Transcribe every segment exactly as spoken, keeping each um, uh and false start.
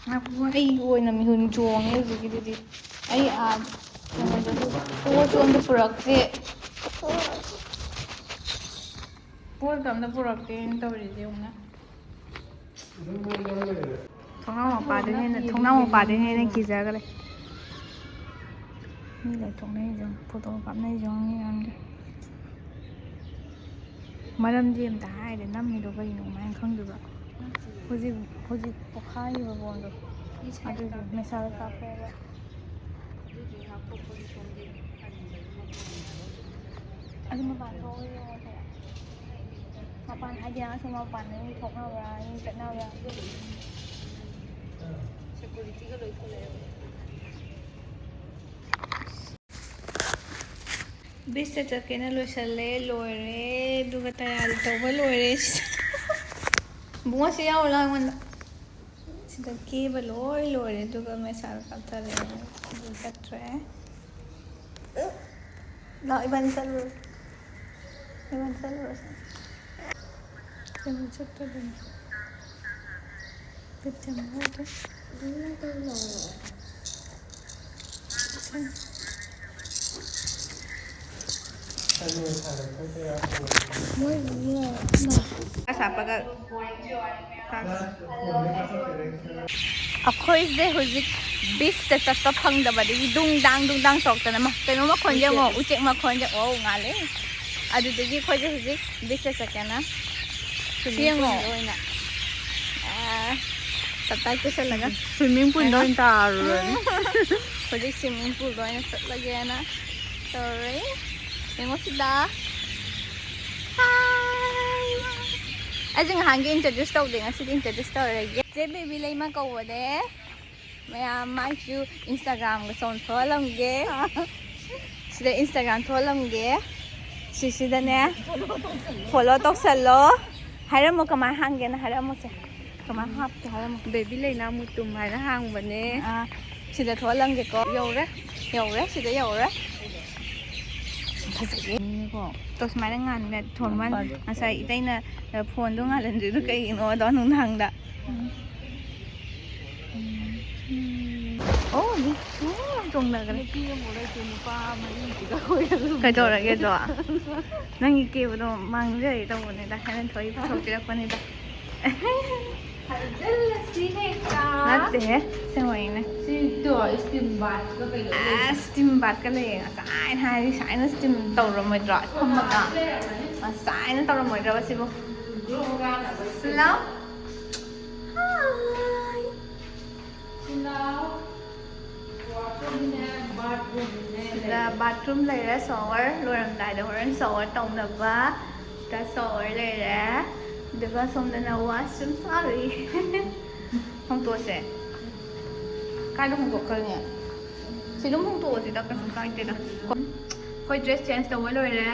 ꯉꯥꯏꯈꯣ, ꯑꯩꯒꯤ ꯑꯣꯏꯅ ꯃꯤꯍꯨꯟ ꯆꯣꯡꯉꯦ ꯍꯧꯖꯤꯛꯀꯤꯗꯨꯗꯤ꯫ ꯑꯩ ꯑꯥ ꯀꯩꯅꯣꯗꯁꯨ ꯄꯣꯠꯁꯨ ꯑꯝꯇ ꯄꯨꯔꯛꯇꯦ꯫ ꯄꯣꯠꯀ ꯑꯝꯇ ꯄꯨꯔꯛꯇꯦꯅ ꯇꯧꯔꯤꯁꯦ ꯌꯦꯡꯉꯨꯅꯦ꯫ ꯊꯣꯡꯅꯥꯎ ꯃꯄꯥꯗꯅ ꯍꯦꯟꯅ, ꯊꯣꯡꯅꯥꯎ ꯃꯄꯥꯗꯅ ꯍꯦꯟꯅ ꯀꯤꯖꯈ꯭ꯔꯦ꯫ ꯃꯤ ꯂꯣꯏ ꯊꯣꯛꯅꯩꯁꯦ, ꯐꯣꯇꯣ ꯀꯥꯞꯅꯩꯁꯦ ꯌꯦꯡꯉꯨꯅꯦ ꯃꯌꯥꯝꯁꯦ꯫ ꯃꯔꯝꯗꯤ ꯑꯝꯇ ꯍꯥꯏꯗꯦ, ꯅꯝꯃꯤꯗꯣ ꯀꯩꯅꯣ ꯀꯃꯥꯏꯅ ꯈꯪꯗꯣꯏꯕ? ꯍꯧꯖꯤꯛ, ꯍꯧꯖꯤꯛ ꯄꯣꯛꯈꯥꯏꯔꯤꯕ ꯕꯣꯜꯗꯣ, ꯑꯗꯨꯗꯣ ꯃꯤꯁꯥꯏꯜ ꯀꯥꯞꯄꯦꯕ꯫ ꯑꯗꯨ ꯃꯄꯥꯟ ꯊꯣꯛꯑꯒ ꯌꯦꯡꯉꯣ ꯈꯔ꯫ ꯃꯄꯥꯟ ꯍꯥꯏꯗꯤ ꯑꯁꯣꯝ ꯃꯄꯥꯟꯗ ꯃꯤ ꯊꯣꯛꯅꯕ꯭ꯔꯥ, ꯃꯤ ꯆꯠꯅꯕ꯭ꯔꯥ? ꯁꯦꯀꯨꯔꯤꯇꯤꯒ ꯂꯣꯏ ꯊꯣꯛꯂꯛꯑꯦꯕ꯫ ꯕꯤꯁꯇ ꯆꯠꯀꯦꯅ ꯂꯣꯏꯁꯜꯂꯦ, ꯂꯣꯏꯔꯦ, ꯑꯗꯨꯒ ꯇꯌꯥꯔꯤ ꯇꯧꯕ ꯂꯣꯏꯔꯦ꯫ ꯏꯕꯨꯡꯉꯣ, ꯁꯤ ꯌꯥꯎꯔꯨ ꯂꯥꯎ ꯑꯩꯉꯣꯟꯗ꯫ ꯁꯤꯗ ꯀꯦꯕ ꯂꯣꯏ ꯂꯣꯏꯔꯦ, ꯑꯗꯨꯒ ꯃꯦꯁꯥꯔ ꯀꯥꯞꯊꯔꯦ, ꯑꯗꯨ ꯆꯠꯇ꯭ꯔꯦ꯫ ꯂꯥꯎ, ꯏꯕꯥꯅꯤ ꯆꯠꯂꯨꯔꯁꯤ꯫ ꯏꯕꯥꯅꯤ ꯆꯠꯂꯨꯔꯁꯤ꯫ ꯀꯩꯅꯣ ꯆꯠꯇꯣꯔꯤꯅꯦ꯫ ꯕꯤꯠ ꯌꯥꯝ ꯌꯥꯎꯗꯦ꯫ ꯃꯣꯏ ꯍꯥꯞꯄꯒ ꯑꯩꯈꯣꯏꯁꯦ ꯍꯧꯖꯤꯛ ꯕꯤꯁꯇ ꯆꯠꯄ ꯐꯪꯗꯕꯗꯒꯤ ꯗꯨꯡ ꯗꯥꯡ ꯗꯨꯡ ꯗꯥꯡ ꯇꯧꯔꯛꯇꯅ, ꯃ-, ꯀꯩꯅꯣ ꯃꯈꯣꯟꯁꯦ ꯌꯦꯡꯉꯣ, ꯎꯆꯦꯛ ꯃꯈꯣꯟꯁꯦ꯫ ꯑꯣ, ꯉꯥꯜꯂꯦ꯫ ꯑꯗꯨꯗꯒꯤ ꯑꯩꯈꯣꯏꯁꯦ ꯍꯧꯖꯤꯛ ꯕꯤꯁꯇ ꯆꯠꯀꯦꯅ ꯁꯤ ꯌꯦꯡꯉꯣ꯫ ꯑꯣꯏꯅ, ꯑꯥ, ꯇꯞꯇꯥꯏ ꯀꯦꯁꯜꯂꯒ꯫ ꯁ꯭ꯋꯤꯃꯤꯡ ꯄꯨꯜꯗ ꯑꯣꯏꯅ ꯇꯥꯔꯨꯔꯅꯤ꯫ ꯍꯧꯖꯤꯛ ꯁ꯭ꯋꯤꯃꯤꯡ ꯄꯨꯜꯗ ꯑꯣꯏꯅ ꯆꯠꯂꯒꯦꯅ ꯇꯧꯔꯤ꯫ ꯌꯦꯡꯉꯣ ꯁꯤꯗ꯫ ꯍꯥꯏ! ꯑꯩꯁꯦ ꯉꯍꯥꯟꯒꯤ introduce ꯇꯧꯗꯦ, ꯉꯁꯤꯗꯤ introduce ꯇꯧꯔꯒꯦ꯫ ꯆꯦ ꯕꯦꯕꯤ ꯂꯩꯃ ꯀꯧꯕꯅꯦ꯫ ꯃꯌꯥꯝ ꯃꯥꯏꯁꯨ Instagram-ꯒ ꯁꯣꯝ ꯊꯣꯛꯍꯜꯂꯝꯒꯦ꯫ ꯁꯤꯗ Instagram ꯊꯣꯛꯍꯜꯂꯝꯒꯦ꯫ ꯁꯤꯁꯤꯗꯅꯦ follow ꯇꯧꯁꯜꯂꯣ꯫ ꯍꯥꯏꯔꯝꯃꯣ, ꯀꯃꯥꯏꯅ ꯍꯥꯡꯒꯦꯅ ꯍꯥꯏꯔꯝꯃꯣꯁꯦ꯫ ꯀꯃꯥꯏꯅ ꯍꯥꯞꯀꯦ ꯍꯥꯏꯔꯝꯃꯣ꯫ ꯕꯦꯕꯤ ꯂꯩꯅꯥ ꯃꯨꯇꯨꯝ ꯍꯥꯏꯅ ꯍꯥꯡꯕꯅꯦ꯫ ꯑꯥ, ꯁꯤꯗ ꯊꯣꯛꯍꯜꯂꯝꯒꯦꯀꯣ꯫ ꯌꯧꯔꯦ꯫ ꯌꯧꯔꯦ, ꯁꯤꯗ ꯌꯧꯔꯦ꯫ ꯐꯖꯩꯌꯦ꯫ ꯀꯣ꯫ ꯇꯣ ꯁꯨꯃꯥꯏꯅ ꯉꯥꯟꯕ ꯊꯣꯟꯕ꯫ ꯉꯁꯥꯏ ꯏꯇꯩꯅ, ꯑ, phone-ꯗꯣ ꯉꯥꯜꯍꯟꯗ꯭ꯔꯤꯗꯣ ꯀꯩꯒꯤꯅꯣꯗꯣ ꯅꯨꯡꯗꯥꯡꯗ꯫ ꯑꯣ, ꯃꯤ ꯃꯌꯥꯝ ꯇꯣꯡꯅꯈ꯭ꯔꯦ꯫ ꯅꯨꯄꯤ ꯑꯃꯨꯛ ꯂꯩꯇꯦ, ꯅꯨꯄꯥ ꯃꯔꯤꯁꯤꯒ ꯑꯩꯈꯣꯏ ꯑꯗꯨꯝ ꯀꯩꯗꯧꯔꯒꯦꯗꯣ? ꯅꯪꯒꯤ ꯀꯦꯕꯗꯣ ꯃꯥꯡꯖꯔꯦ ꯇꯧꯕꯅꯤꯗ, ꯍꯦꯔꯟ ꯊꯣꯏ ꯄꯨꯊꯣꯛꯄꯤꯔꯛꯄꯅꯤꯗ꯫ ꯍꯥꯏꯖꯤꯜꯂꯁꯤ ꯍꯦꯛꯇ꯫ ꯅꯠꯇꯦꯍꯦ, ꯑꯁꯦꯡꯕꯩꯅꯦ꯫ ꯁꯤꯗꯣ steam bathꯀ ꯀꯩꯅꯣ ꯂꯩ꯫ ꯑꯁ, steam bathꯀ ꯂꯩꯌꯦ꯫ ꯉꯁꯥꯏꯅ ꯍꯥꯏꯔꯤ, ꯁꯨꯃꯥꯏꯅ steam ꯇꯧꯔꯝꯃꯣꯏꯗ꯭ꯔꯣ? ꯐꯝꯃꯒ꯫ ꯉꯁꯥꯏꯅ ꯇꯧꯔꯝꯃꯣꯏꯗ꯭ꯔꯕ ꯁꯤꯕꯨ? Hello? Hi. ꯁꯤꯗ bathroom ꯂꯩꯔꯦ, shower ꯂꯣꯏꯔꯝꯗꯥꯏꯗ ꯍꯣꯔꯦꯟ shower ꯇꯧꯅꯕ꯫ ꯁꯤꯗ shower ꯂꯩꯔꯦ꯫ ꯑꯗꯨꯒ ꯁꯣꯝꯗꯅ washroom, sorry꯫ ꯍꯣꯡꯇꯣꯛꯑꯁꯦ꯫ ꯀꯥꯏꯗ ꯍꯣꯡꯗꯣꯛꯈ꯭ꯔꯅꯤ? ꯁꯤ ꯑꯗꯨꯝ ꯍꯣꯡꯗꯣꯛꯑꯁꯤꯗ, ꯀꯩꯁꯨ ꯀꯥꯏꯗꯦꯗ꯫ ꯑꯩꯈꯣꯏ dress change ꯇꯧꯕ ꯂꯣꯏꯔꯦ꯫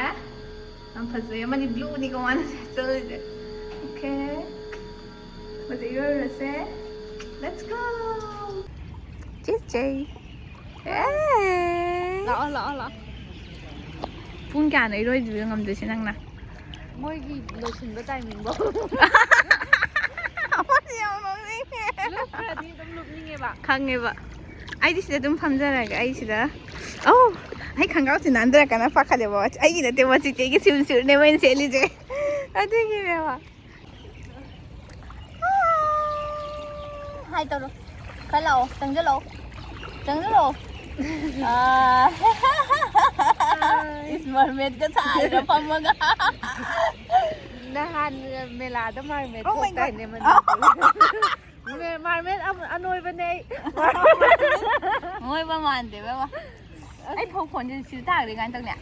ꯌꯥꯝ ꯐꯖꯩ꯫ ꯑꯃꯗꯤ blueꯅꯤꯀꯣ ꯃꯥꯅ ꯁꯦꯠꯆꯜꯂꯤꯁꯦ꯫ Okay꯫ ꯍꯧꯖꯤꯛ ꯏꯔꯣꯏꯔꯨꯔꯁꯦ꯫ Let's go! ꯆꯦ ꯆꯦ꯫ ꯑꯦ! ꯂꯥꯛꯑꯣ, ꯂꯥꯛꯑꯣ, ꯂꯥꯛꯑꯣ꯫ ꯄꯨꯡ ꯀꯌꯥꯅꯣ ꯏꯔꯣꯏꯗꯣꯏ ꯉꯝꯗꯣꯏꯁꯦ ꯅꯪꯅ? ꯃꯣꯏꯒꯤ ꯂꯣꯏꯁꯤꯟꯕ timingꯐꯧ꯫ ꯑꯃꯗꯤ ꯌꯥꯝ ꯅꯣꯛꯅꯤꯡꯉꯦ꯫ ꯂꯨꯞꯈ꯭ꯔꯗꯤ ꯑꯗꯨꯝ ꯂꯨꯞꯅꯤꯡꯉꯦꯕ꯫ ꯈꯪꯉꯦꯕ꯫ ꯑꯩꯗꯤ ꯁꯤꯗ ꯑꯗꯨꯝ ꯐꯝꯖꯔꯒꯦ꯫ ꯑꯩ ꯁꯤꯗ꯫ ꯑꯧ! ꯑꯩ ꯈꯪꯒ꯭ꯔꯥꯎꯁꯦ ꯅꯥꯟꯊꯔꯛꯀꯅ ꯄꯥꯈꯠꯂꯦꯕ꯫ ꯑꯩꯒꯤ ꯅꯠꯇꯦ, ꯃꯁꯤ ꯆꯦꯒꯤ swim suitꯅꯦ ꯃꯣꯏꯅ ꯁꯦꯠꯂꯤꯁꯦ꯫ ꯑꯗꯨꯒꯤꯅꯦꯕ꯫ Hi ꯇꯧꯔꯣ꯫ ꯈꯔ ꯂꯥꯛꯑꯣ, ꯆꯪꯁꯤꯜꯂꯛꯑꯣ꯫ ꯆꯪꯁꯤꯜꯂꯛꯑꯣ꯫ ꯑꯥ꯫ Hi꯫ ꯏꯁ, mermaidꯀ ꯁꯥꯔꯒ ꯐꯝꯃꯒ꯫ ꯅꯍꯥꯟ ꯃꯦꯂꯥꯗ mermaid Oh my God꯫ ꯊꯣꯛꯇꯥꯏꯅꯦ ꯃꯅꯤꯄꯨꯔꯗ꯫ ꯃꯦ-, mermaid ꯑꯃ-, ꯑꯅꯣꯏꯕꯅꯦ ꯑꯩ꯫ ꯑꯅꯣꯏꯕ ꯃꯥꯟꯗꯦꯕ꯫ ꯑꯩ ꯐꯧ ꯈꯣꯟꯁꯦ ꯁꯤꯗ ꯇꯥꯔꯗꯤ ꯀꯃꯥꯏꯅ ꯇꯧꯅꯤ?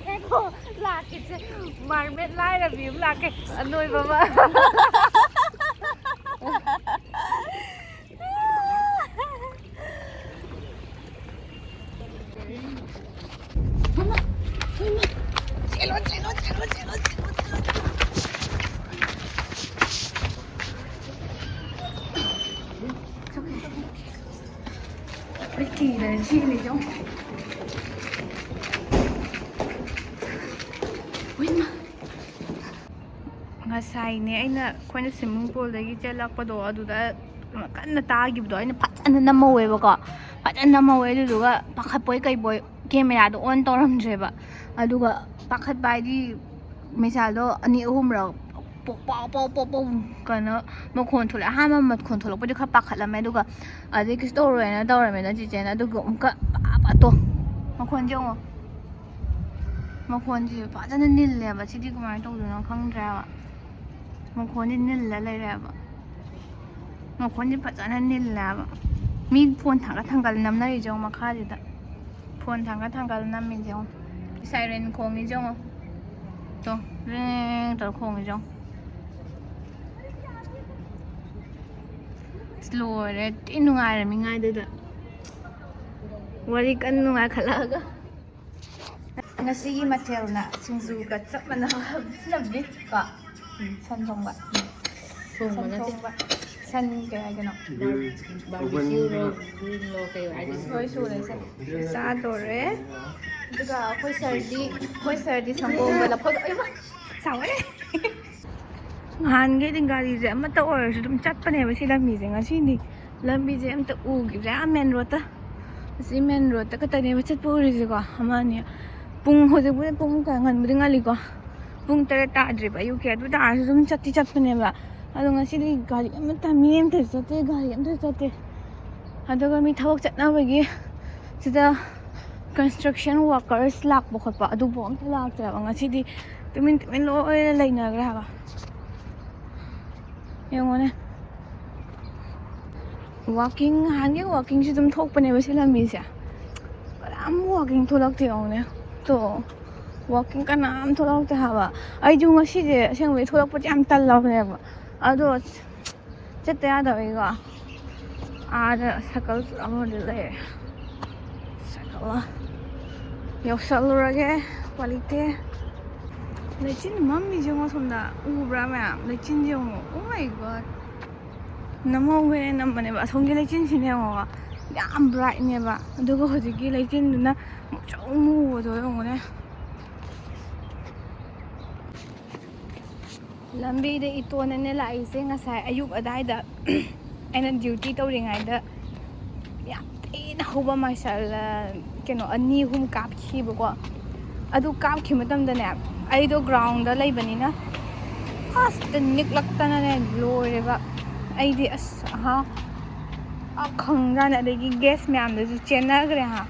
ꯉꯥꯏꯈꯣ, ꯂꯥꯛꯀꯦꯁꯦ꯫ Mermaid ꯂꯥꯏꯔꯕꯤ ꯑꯃ ꯂꯥꯛꯀꯦ꯫ ꯑꯅꯣꯏꯕ ꯑꯃ꯫ ꯍꯩꯃꯥ, ꯍꯩꯃꯥ꯫ ꯆꯦꯜꯂꯣ, ꯆꯦꯜꯂꯣ, ꯆꯦꯜꯂꯣ꯫ ꯑꯩ ꯀꯤꯗꯅ ꯆꯦꯜꯂꯤꯁꯦ ꯌꯦꯡꯉꯣ꯫ ꯍꯩꯃꯥ꯫ ꯉꯁꯥꯏꯅꯦ ꯑꯩꯅ, ꯑꯩꯈꯣꯏꯅ swimming poolꯗꯒꯤ ꯆꯦꯜꯂꯛꯄꯗꯣ, ꯑꯗꯨꯗ ꯀꯟꯅ ꯇꯥꯈꯤꯕꯗꯣ ꯑꯩꯅ ꯐꯖꯅ ꯅꯝꯍꯧꯋꯦꯕꯀꯣ꯫ ꯐꯖꯅ ꯅꯝꯍꯧꯋꯦ꯫ ꯑꯗꯨꯗꯨꯒ ꯄꯥꯈꯠꯄꯣꯏ ꯀꯩꯕꯣꯏ cameraꯗꯣ on ꯇꯧꯔꯝꯗ꯭ꯔꯦꯕ꯫ ꯑꯗꯨꯒ ꯄꯥꯈꯠꯄ ꯍꯥꯏꯗꯤ missile ꯑꯅꯤ ꯑꯍꯨꯝꯔꯛ ꯄꯣꯛ ꯄꯥꯎ ꯄꯥꯎ ꯄꯣꯛ ꯄꯥꯎ ꯀꯩꯅꯣ ꯃꯈꯣꯟ ꯊꯣꯛꯂꯛꯑꯦ꯫ ꯑꯍꯥꯟꯕ ꯃꯈꯣꯟ ꯊꯣꯛꯂꯛꯄꯗꯤ ꯈꯔ ꯄꯥꯈꯠꯂꯝꯃꯦ, ꯑꯗꯨꯒ ꯑꯗꯩ ꯀꯩꯁꯨ ꯇꯧꯔꯣꯏꯅ ꯇꯧꯔꯝꯃꯦꯗ ꯆꯤꯆꯦꯅ꯫ ꯑꯗꯨꯒ ꯑꯃꯨꯛꯀ ꯄꯥ ꯄꯥꯇꯣ ꯃꯈꯣꯟꯁꯦ ꯌꯦꯡꯉꯣ꯫ ꯃꯈꯣꯟꯁꯦ ꯐꯖꯅ ꯅꯤꯜꯂꯦꯕ꯫ ꯁꯤꯗꯤ ꯀꯃꯥꯏꯅ ꯇꯧꯗꯣꯏꯅꯣ ꯈꯪꯗ꯭ꯔꯦꯕ꯫ ꯃꯈꯣꯟꯗꯤ ꯅꯤꯜꯂ ꯂꯩꯔꯦꯕ꯫ ꯃꯈꯣꯟꯗꯤ ꯐꯖꯅ ꯅꯤꯜꯂꯦꯕ꯫ ꯃꯤ phone ꯊꯥꯡꯒꯠ ꯊꯥꯡꯒꯠ ꯅꯝꯅꯔꯤꯁꯦ ꯌꯦꯡꯉꯣ ꯃꯈꯥꯁꯤꯗ꯫ Phone ꯊꯥꯡꯒꯠ ꯊꯥꯡꯒꯠ ꯅꯝꯃꯤꯁꯦ ꯌꯦꯡꯉꯣ꯫ Siren ꯈꯣꯡꯉꯤꯁꯦ ꯌꯦꯡꯉꯣ꯫ ꯇꯣ, ꯔꯦꯡ ꯇꯧꯔ ꯈꯣꯡꯉꯤꯁꯦ ꯌꯦꯡꯉꯣ꯫ ꯑꯁ, ꯂꯣꯏꯔꯦ꯫ ꯊꯤ ꯅꯨꯡꯉꯥꯏꯔꯝꯃꯤꯉꯥꯏꯗꯨꯗ꯫ ꯋꯥꯔꯤ ꯀꯟꯅ ꯅꯨꯡꯉꯥꯏꯈꯠꯂꯛꯑꯒ꯫ ꯉꯁꯤꯒꯤ ꯃꯊꯦꯜꯅ ꯁꯤꯡꯖꯨꯒ ꯆꯞ ꯃꯥꯟꯅꯕ ꯀꯣ꯫ ꯎꯝ, ꯁꯟ ꯊꯣꯡꯕ꯫ ꯎꯝ꯫ ꯊꯣꯡꯕ ꯁꯟ ꯅꯠꯇꯦ꯫ ꯊꯣꯡꯕ꯫ ꯁꯟ ꯀꯩ ꯍꯥꯏꯗꯣꯏꯅꯣ? Barbecue ꯔꯣ, grill ꯔꯣ, ꯀꯩ ꯍꯥꯏꯗꯣꯏꯅꯣ? ꯂꯣꯏ ꯁꯨꯔꯦꯁꯦ꯫ ꯆꯥꯗꯣꯔꯦ꯫ ꯑꯗꯨꯒ ꯑꯩꯈꯣꯏ sirꯗꯤ, ꯑꯩꯈꯣꯏ sirꯗꯤ ꯁꯪꯒꯣꯝꯒ ꯂꯐꯣꯏꯒ, ꯑꯩꯃ! ꯁꯥꯎꯋꯦ! ꯅꯍꯥꯟꯈꯩꯗꯤ ꯒꯥꯔꯤꯁꯦ ꯑꯃꯠꯇ ꯑꯣꯏꯔꯁꯨ ꯑꯗꯨꯝ ꯆꯠꯄꯅꯦꯕ ꯁꯤ ꯂꯝꯕꯤꯁꯦ꯫ ꯉꯁꯤꯗꯤ ꯂꯝꯕꯤꯁꯦ ꯑꯝꯇ ꯎꯈꯤꯗ꯭ꯔꯦ꯫ ꯑꯥ main roadꯇ, ꯑꯁꯤ main roadꯇ ꯈꯛꯇꯅꯦꯕ ꯆꯠꯄ ꯎꯔꯤꯁꯦꯀꯣ꯫ ꯑꯃ ꯑꯅꯤ꯫ ꯄꯨꯡ, ꯍꯧꯖꯤꯛꯄꯨꯗꯤ ꯄꯨꯡ ꯀꯌꯥ, ꯉꯟꯕꯨꯗꯤ ꯉꯜꯂꯤꯀꯣ꯫ ꯄꯨꯡ ꯇꯔꯦꯠ ꯇꯥꯗ꯭ꯔꯤꯕ ꯑꯌꯨꯛꯀꯤ꯫ ꯑꯗꯨ ꯇꯥꯔꯁꯨ ꯑꯗꯨꯝ ꯆꯠꯇꯤ ꯆꯠꯄꯅꯦꯕ꯫ ꯑꯗꯣ ꯉꯁꯤꯗꯤ ꯒꯥꯔꯤ ꯑꯃꯠꯇ, ꯃꯤ ꯑꯃꯠꯇ ꯆꯠꯇꯦ, ꯒꯥꯔꯤ ꯑꯃꯠꯇ ꯆꯠꯇꯦ꯫ ꯑꯗꯨꯒ ꯃꯤ ꯊꯕꯛ ꯆꯠꯅꯕꯒꯤ ꯁꯤꯗ construction workers ꯂꯥꯛꯄ ꯈꯣꯠꯄ ꯑꯗꯨꯕꯨ ꯑꯝꯇ ꯂꯥꯛꯇ꯭ꯔꯦꯕ꯫ ꯉꯁꯤꯗꯤ ꯇꯨꯃꯤꯟ ꯇꯨꯃꯤꯟ ꯂꯣꯏꯅ ꯂꯩꯅꯈ꯭ꯔꯦ ꯍꯥꯏꯕ꯫ ꯌꯦꯡꯉꯣꯅꯦ꯫ Walking, ꯅꯍꯥꯟꯒꯩ walkingꯁꯨ ꯑꯗꯨꯝ ꯊꯣꯛꯄꯅꯦꯕ ꯁꯤ ꯂꯝꯕꯤꯁꯦ꯫ ꯀꯅꯥꯝ walking ꯊꯣꯛꯂꯛꯇꯦ ꯌꯦꯡꯉꯣꯅꯦ꯫ ꯇꯣ, walking ꯀꯅꯥꯝ ꯊꯣꯛꯂꯛꯇꯦ ꯍꯥꯏꯕ꯫ ꯑꯩꯁꯨ ꯉꯁꯤꯁꯦ ꯑꯁꯦꯡꯕꯩ ꯊꯣꯛꯂꯛꯄꯁꯦ ꯌꯥꯝ ꯇꯜꯂꯕꯅꯦꯕ꯫ ꯑꯗꯣ ꯆꯠꯇ ꯌꯥꯗꯕꯩꯀꯣ꯫ ꯑꯥꯗ cycle ꯑꯃꯗꯤ ꯂꯩꯔꯦ꯫ Cycle ꯌꯧꯁꯜꯂꯨꯔꯒꯦ꯫ ꯎꯄꯥꯏ ꯂꯩꯇꯦ꯫ ꯂꯩꯆꯤꯟ ꯃꯝꯃꯤꯁꯦ ꯌꯦꯡꯉꯣ ꯁꯣꯝꯗ꯫ ꯎꯕ꯭ꯔꯥ ꯃꯌꯥꯝ? ꯂꯩꯆꯤꯟꯁꯦ ꯌꯦꯡꯉꯣ꯫ Oh my God! ꯅꯝꯍꯧꯒꯦ ꯅꯝꯕꯅꯦꯕ꯫ ꯑꯁꯣꯝꯒꯤ ꯂꯩꯆꯤꯟꯁꯤꯅꯦ ꯌꯦꯡꯉꯣ꯫ ꯌꯥꯝ brightꯅꯦꯕ꯫ ꯑꯗꯨꯒ ꯍꯧꯖꯤꯛꯀꯤ ꯂꯩꯆꯤꯟꯗꯨꯅ ꯃꯨꯁꯨꯛ ꯃꯨꯕꯗꯣ ꯌꯦꯡꯉꯨꯅꯦ꯫ ꯂꯝꯕꯤꯗ ꯏꯇꯣꯟꯅꯅꯦ ꯂꯥꯛꯏꯁꯦ ꯉꯁꯥꯏ ꯑꯌꯨꯛ ꯑꯗꯥꯏꯗ꯫ ꯑꯩꯅ ꯗ꯭ꯌꯨꯇꯤ ꯇꯧꯔꯤꯉꯩꯗ ꯌꯥꯝ ꯊꯤꯅ ꯍꯧꯕ ꯃꯥꯏꯁꯦꯜ ꯀꯩꯅꯣ ꯑꯅꯤ ꯑꯍꯨꯝ ꯀꯥꯞꯈꯤꯕꯀꯣ꯫ ꯑꯗꯨ ꯀꯥꯞꯈꯤꯕ ꯃꯇꯝꯗꯅꯦ, ꯑꯩꯗꯣ ꯒ꯭ꯔꯥꯎꯟꯗ ꯂꯩꯕꯅꯤꯅ ꯑꯁꯇ ꯅꯤꯛꯂꯛꯇꯅꯅꯦ ꯂꯣꯏꯔꯦꯕ꯫ ꯑꯩꯗꯤ ꯑꯁ ꯑꯍꯥ ꯑ ꯈꯪꯖꯥꯅꯤ꯫ ꯑꯗꯒꯤ ꯒꯦꯁ ꯃꯌꯥꯝꯗꯁꯨ ꯆꯦꯟꯅꯈ꯭ꯔꯦ ꯍꯥ꯫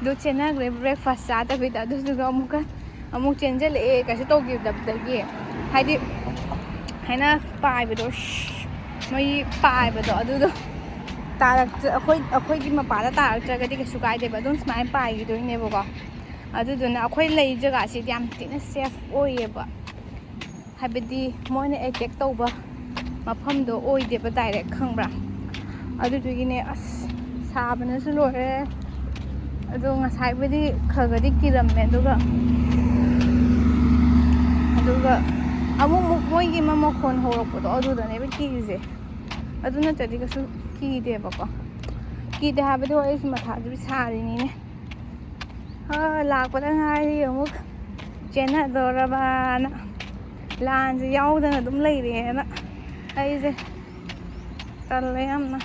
ꯑꯗꯨ ꯆꯦꯟꯅꯈ꯭ꯔꯦ ꯕ꯭ꯔꯦꯛꯐꯥꯁ ꯆꯥꯗꯕꯤꯗ꯫ ꯑꯗꯨꯗꯨꯒ ꯑꯃꯨꯛꯀ ꯑꯃꯨꯛ ꯆꯦꯟꯁꯤꯜꯂꯛꯑꯦ ꯀꯩꯁꯨ ꯇꯧꯈꯤꯗꯕꯗꯒꯤ꯫ ꯍꯥꯏꯗꯤ ꯍꯥꯏꯅ ꯄꯥꯏꯕꯗꯣ ꯁ꯭ꯁ, ꯃꯣꯏꯒꯤ ꯄꯥꯏꯕꯗꯣ ꯑꯗꯨꯗꯣ ꯇꯥꯔꯛꯇ꯭ꯔ ꯑꯩꯈꯣꯏ ꯑꯩꯈꯣꯏꯒꯤ ꯃꯄꯥꯗ ꯇꯥꯔꯛꯇ꯭ꯔꯒꯗꯤ ꯀꯩꯁꯨ ꯀꯥꯏꯗꯦꯕ, ꯑꯗꯨꯝ ꯁꯨꯃꯥꯏꯅ ꯄꯥꯏꯈꯤꯗꯣꯏꯅꯦꯕꯀꯣ꯫ ꯑꯗꯨꯗꯨꯅ ꯑꯩꯈꯣꯏ ꯂꯩ ꯖꯒꯥꯁꯤꯗꯤ ꯌꯥꯝ ꯊꯤꯅ ꯁꯦꯐ ꯑꯣꯏꯌꯦꯕ꯫ ꯍꯥꯏꯕꯗꯤ ꯃꯣꯏꯅ ꯑꯦꯇꯦꯛ ꯇꯧꯕ ꯃꯐꯝꯗꯣ ꯑꯣꯏꯗꯦꯕ ꯗꯥꯏꯔꯦꯛ, ꯈꯪꯕ꯭ꯔꯥ? ꯑꯗꯨꯗꯨꯒꯤꯅꯦ ꯑꯁ ꯁꯥꯕꯅꯁꯨ ꯂꯣꯏꯔꯦ꯫ ꯑꯗꯣ ꯉꯁꯥꯏꯕꯨꯗꯤ ꯈꯔ ꯈꯔꯗꯤ ꯀꯤꯔꯝꯃꯦ, ꯑꯗꯨꯒ ꯑꯗꯨꯒ ꯑꯃꯨꯛ ꯑꯃꯨꯛ ꯃꯣꯏꯒꯤ ꯑꯃ ꯃꯈꯣꯟ ꯍꯧꯔꯛꯄꯗꯣ ꯑꯗꯨꯗꯅꯦꯕ ꯀꯤꯔꯤꯁꯦ꯫ ꯑꯗꯨ ꯅꯠꯇ꯭ꯔꯗꯤ ꯀꯩꯁꯨ ꯀꯤꯗꯦꯕꯀꯣ꯫ ꯀꯤꯗꯦ ꯍꯥꯏꯕꯗꯤ ꯍꯣꯏ ꯑꯩꯁꯨ ꯃꯊꯥꯗꯨꯗꯤ ꯁꯥꯔꯤꯅꯤꯅꯦ꯫ ꯑ, ꯂꯥꯛꯄꯗ ꯉꯥꯏꯔꯤ ꯑꯃꯨꯛ ꯆꯦꯟꯅꯗꯧꯔꯕꯅ꯫ ꯂꯥꯟꯁꯦ ꯌꯥꯎꯗꯅ ꯑꯗꯨꯝ ꯂꯩꯔꯦꯅ ꯑꯩꯁꯦ ꯇꯜꯂꯦ ꯌꯥꯝꯅ꯫